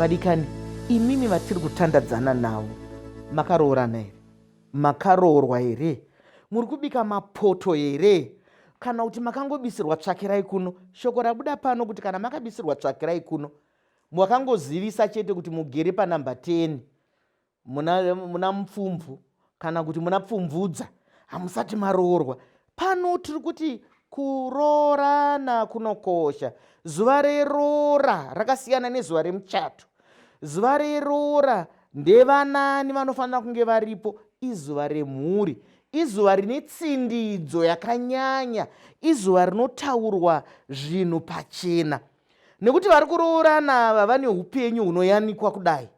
Vadikani, imimi vatiri kutandadzana navo, makaroorana here? Makaroorwa here? Muri kubika mapoto here? Kana kuti makangobisirwa tsvakirai kuno? Shoko rabuda pano kuti kana makabisirwa tsvakirai kuno, wakangozivisa chete kuti mugere panumber 10 muna, muna mupfumvu kana kuti muna pfumvudza hamusati maroorwa pano tiri kuti kuroorana kunokosha zuva reroora rakasiyana nezuva remuchato zuva reroora ndevanani vanofanira kunge varipo izuva remhuri izuva rine tsindidzo yakanyanya izuva rinotaurwa zvinhu pachena nekuti vari kuroorana ava vane upenyu hunoyanikwa kudai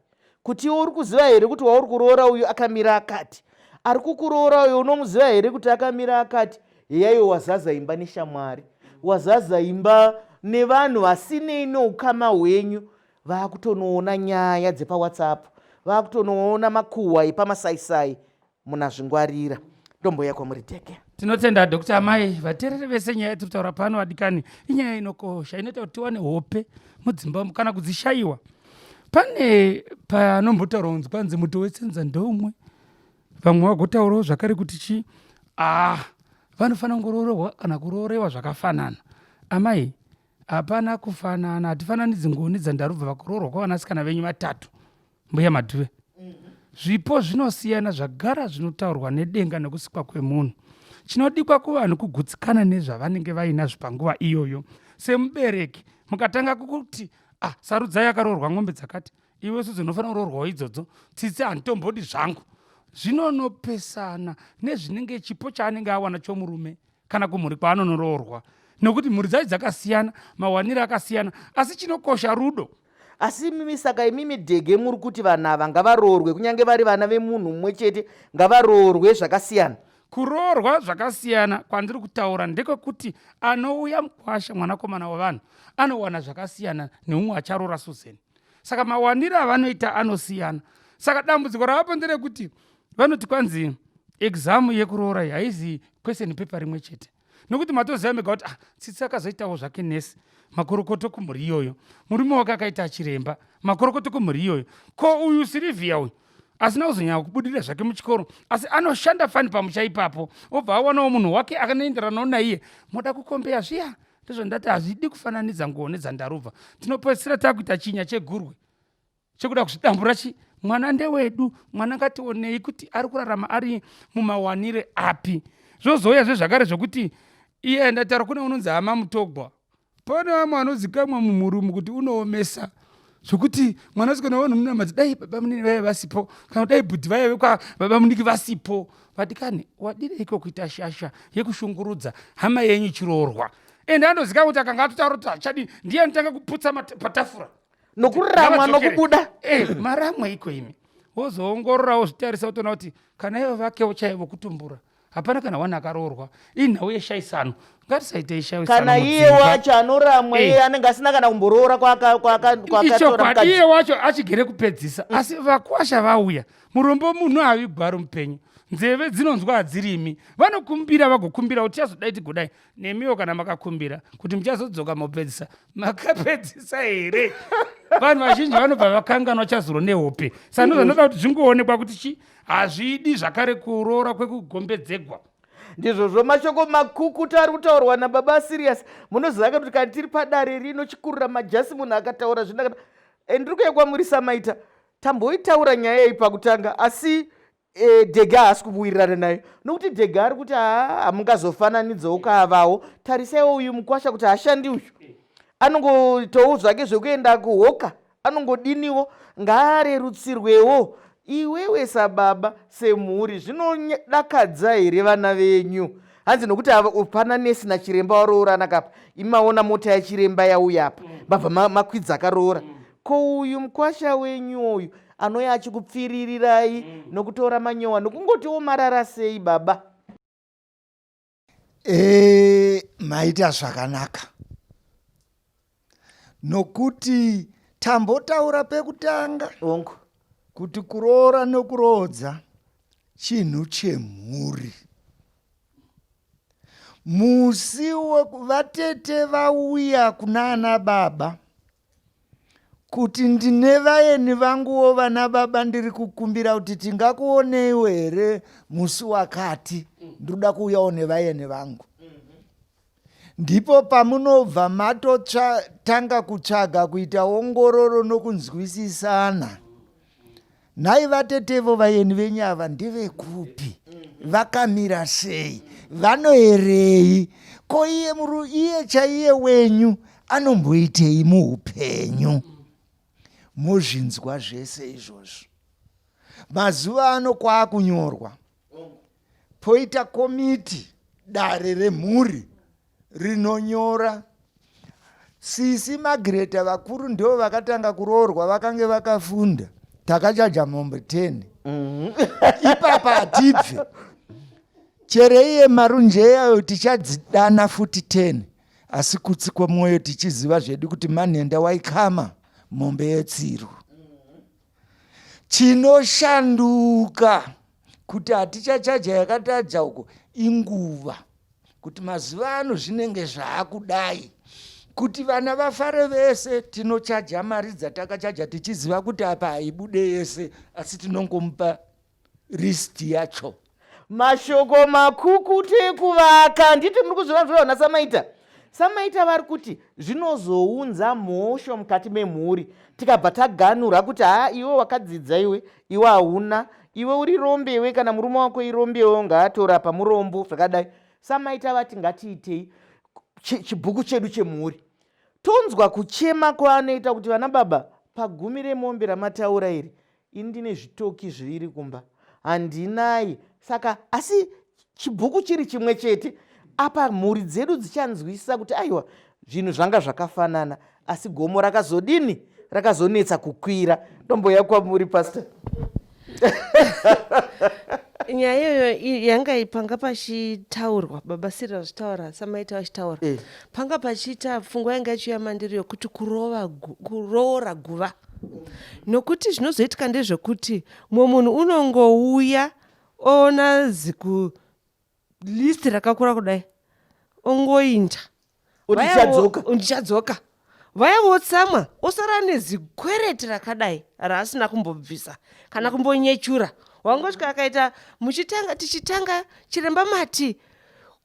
kuti iwe uri kuziva here kuti wauri kuroora uyu akamira akati ari kukuroora uyu unomuziva here kuti akamira akati heyaiwe wazaza imba neshamwari wazaza imba nevanhu vasinei noukama hwenyu vakutonoona nyaya dzepawhatsapp vakutonoona makuhwa epamasaisai munazvingwarira ndomboya kwamuri teke tinotenda dr amai vateereri vese nyaya yatiri kutaura pano vadikani inyaya inokosha inoita kuti tiwane hope mudzimba umu kana kudzishayiwa pane panombotaurwa kunzi kwanzi muto wetsenza ndeumwe vamwe vagotaurawo zvakare kuti chi ah vanofanira kungoroorwa kana kuroorewa zvakafanana amai hapana kufanana hatifananidzi ngoni dzandarubva vakuroorwa kwavanasikana venyu vatatu mbuya madhuve zvipo zvinosiyana zvagara zvinotaurwa nedenga nekusikwa kwemunhu chinodikwa kuvanhu kugutsikana nezvavanenge vainazvo panguva iyoyo semubereki mukatanga kukuti ah sarudzai akaroorwa ng'ombe dzakati iwe suzi unofanira kuroorwawo idzodzo tsitsi handitombodi zvangu zvinonopesana nezvinenge chipo chaanenge awana chomurume kana kumhuri kwaanonoroorwa nokuti mhuri dzacho dzakasiyana mawaniro akasiyana asi chinokosha rudo asi imimi saka imimi dhege muri kuti vanhu ava ngavaroorwe kunyange vari vana vemunhu mumwe chete ngavaroorwe zvakasiyana kuroorwa zvakasiyana kwandiri kutaura ndekwekuti anouya mukwasha mwanakomana wevanhu anowana zvakasiyana neumwe acharoora susan saka mawaniro avanoita anosiyana saka dambudziko ravapo nderekuti vanoti kwanzi exam yekuroora iyi haizi question paper rimwe chete nokuti matoziva mega kuti ah, tsitsi akazoitawo zvake nesi makorokoto kumhuri iyoyo murume wake akaita chiremba makorokoto kumhuri iyoyo ko uyu sirivhiya uyu asina kuzonyanya kubudirira zvake muchikoro asi anoshanda fani pamusha ipapo obva awanawo munhu wake akanoenderanawo naiye moda kukombeya zviya ndozvandati hazvidi kufananidza nguo nedzandarubva tinopedzisira takuita chinya chegurwe chekuda kuzvidambura chi mwana ndewedu mwana ngationei kuti ari kurarama ari mumawanire api zvozouya zve zvakare zvekuti iye ndataura kune unonzi hama mutogwa pane vamwe vanozikamwa mumurumu kuti unoomesa zvekuti mwanasikana wanhu munamati dai baba munini vaive vasipo kana dai bhudhi vaive kwa baba muniki vasipo vadikani wadireiko kuita shasha yekushungurudza hama yenyu chiroorwa ende andozikamwa kuti akanga atotaura kuti hachadi ndiye anotanga kuputsa patafura nokuramwa nokubuda eh, maramwa iko imi wozoongorora wozvitarisa wotoona kuti kana ivo vakewo chaivo kutumbura hapana kana wani akaroorwa inhau yeshaisano ngatisaitei shaisano kana iye wacho anoramwa eh. iye anenge asina kana kumboroora kwaakatora iye wacho achigere kupedzisa mm. asi vakwasha vauya murombo munhu avigwa ari mupenyu nzeve dzinonzwa hadzirimi vanokumbira vagokumbira kuti tichazodai tigodai nemiwo kana makakumbira kuti muchazodzoka mopedzisa makapedzisa here vanhu vazhinji vanobva vakanganwa chazuro nehope saka ndozvanoda kuti zvingoonekwa kuti chi hazvidi zvakare kuroora kwekugombedzegwa ndizvozvo mashoko makukuta ari kutaurwa nababa sirius munoziva kuti kana tiri padare rino chikurura majasi munhu akataura zvinakana eh, ndiri kuya kwamuri samaita tamboitaura nyaya iyi pakutanga asi E, dhege haasi kuwirirana nayo nokuti dhege ari kuti haa hamungazofananidzawo kaavawo tarisaiwo uyu mukwasha kuti hashandi uyu anongoitawo zvake zvekuenda kuhoka anongodiniwo ngaarerutsirwewo iwewe sababa semhuri zvinodakadza here vana venyu hanzi nokuti pana nesi nachiremba waroorana kapa imaona mota yachiremba yauya apa mabva makwidza akaroora ko uyu mukwasha wenyu uyu anouya achikupfiririrai mm. nokutora manyowa nokungotiwo marara sei baba e, maita zvakanaka nokuti tambotaura pekutanga hongu kuti kuroora nokuroodza chinhu chemhuri musi vatete vauya kuna ana baba. Kuti ndine vaeni vanguwo vana baba ndiri kukumbira kuti tingakuoneiwo here musi wakati ndinoda kuuyawo nevaeni vangu. Ndipo pamunobva matotanga kutsvaga kuita ongororo nokunzwisisana. Nhai vatetevo vaeni venyu ava ndevekupi? Vakamira sei? Vanoerei? Ko iye muru iye chaiye wenyu anomboitei muupenyu? Mozvinzwa zvese izvozvo. Mazuva ano kwaakunyorwa. Poita komiti dare remhuri rinonyora. Sisi Magreta vakuru ndivo vakatanga kuroorwa vakange vakafunda. Takachaja mombe 10. Ipapa hatibve. Chere iye marunje ayo tichadzidana futi 10. Asi kutsi kwemwoyo tichiziva zvedu kuti manhenda waikama mombe yetsiru. Chinoshanduka kuti hatichachaja yakataja uko inguva kuti mazuva ano zvinenge zvaakudai kuti vana vafare vese tinochaja mari dzatakachaja tichiziva kuti apa haibude yese asi tinongomupa list yacho. Mashoko makukutu ekuvaka handiti muri kuzviona zviro vana Samaita. Samaita vari kuti zvinozounza mhosho mukati memhuri tikabva taganura kuti haa iwe wakadzidza iwe iwe hauna iwe uri rombe iwe kana murume wako irombewo ngaatorapa murombo zvakadai. Samaita vati ngatiitei chibhuku chedu chemhuri tonzwa kuchema kwaanoita kuti vana baba pagumi remombe ramataura iri ini ndine zvitoki zviviri kumba handinai saka asi chibhuku chiri chimwe chete apa mhuri dzedu dzichanzwisisa kuti aiwa zvinhu zvanga zvakafanana asi gomo rakazodini rakazonetsa kukwira ndomboya kwamuri pastor nyaya iyoyo yanga panga pachitaurwa baba siri vachitaura samaita vachitaura eh. Panga pachiita pfungwa yanga ichiuya mandiri yokuti kurova kuroora guva nokuti zvinozoitika ndezvekuti mumwe munhu unongouya oona ziku list rakakura kudai ongoinda ndichadzoka ndichadzoka vaya votsamwa osara nezikwereti rakadai raasina kumbobvisa kana kumbonyechura wangosvika akaita muchitanga tichitanga chiremba mati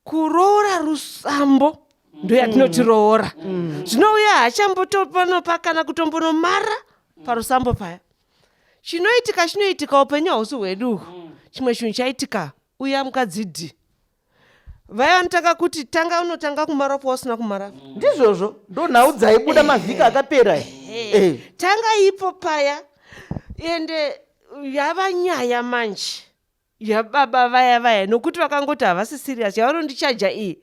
kuroora rusambo ndoyatinoti mm. roora mm. zvinouya hachambotopanopa kana kutombonomara parusambo paya chinoitika chinoitika upenyu hausi hwedu uhu mm. chimwe chinhu chaitika uya mukadzi d vaya vanotanga kuti tanga unotanga kumara pausina kumara ndizvozvo ndonhau dzaibuda mavhiki akapera eh. tanga ipo paya ende yava nyaya manje yababa vaya vaya nokuti vakangoti havasi serious yavanondichaja iyi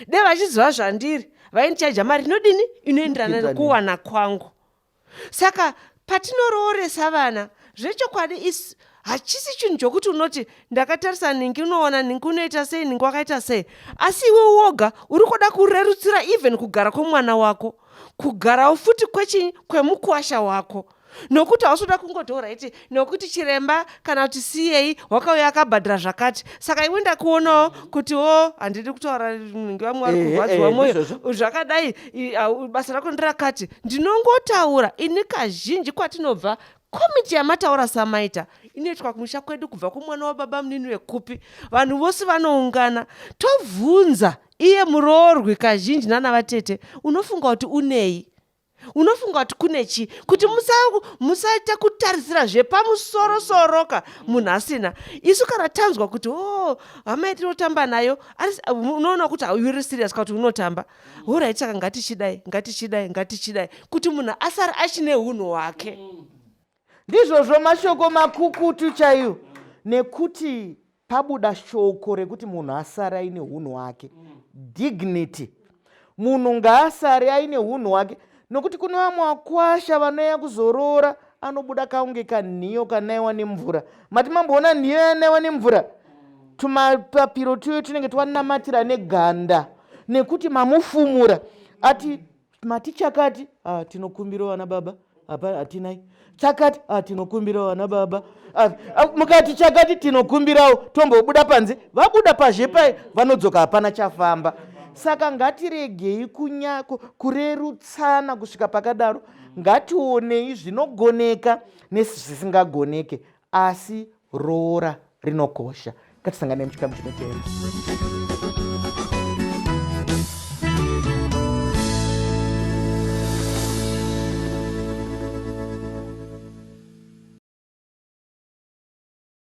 de vachiziva zvandiri vaindichaja mari inodini inoenderana nekuwana kwangu saka patinorooresa vana zvechokwadi is hachisi chinhu chokuti unoti ndakatarisa nhingi unoona nhingi unoita sei nhingi wakaita sei asi iwe woga uri kuda kurerutsira even kugara kwemwana wako kugarawo futi kwechinyi kwemukwasha wako nokuti hausi kuda kungoti oraiti nokuti chiremba kana kuti ciyei wakauya akabhadhara zvakati saka iwe ndakuonawo kuti o handidi kutaura nge vamwe vari kurwadziwa mwoyo zvakadai basa rako nderakati ndinongotaura ini kazhinji kwatinobva komiti yamataura samaita inoitwa kumusha kwedu kubva kumwana wababa munini wekupi vanhu vose vanoungana tobvunza iye muroorwi kazhinji nana vatete unofunga kuti unei unofunga kuti kune chii kuti musaita kutarisira zvepamusorosoroka munhu asina isu kana tanzwa kuti o oh, hama yatinotamba nayo unoona kuti uri serious kana kuti unotamba horait saka ngatichidai ngatichidai ngatichidai kuti munhu asare achine unhu hwake ndizvozvo mashoko makukutu chaiwo nekuti pabuda shoko rekuti munhu asare aine hunhu hwake dignity munhu ngaasare aine hunhu hwake nokuti kune vamwe vakwasha vanouya kuzoroora anobuda kaunge kanhiyo kanaiwa nemvura mati mamboona nhiyo yanaiwa nemvura tumapapiro tuyo tunenge twanamatira neganda nekuti mamufumura ati mati chakati ah, tinokumbira vana baba apa hatinai chakati ah, tinokumbirawo vana baba ah, ah, mukati chakati tinokumbirawo tombobuda panze vabuda pazhe pai vanodzoka hapana chafamba. Saka ngatiregei kurerutsana kusvika pakadaro. Ngationei zvinogoneka nezvisingagoneke, asi roora rinokosha. Ngatisangane muchikamu chinotevera.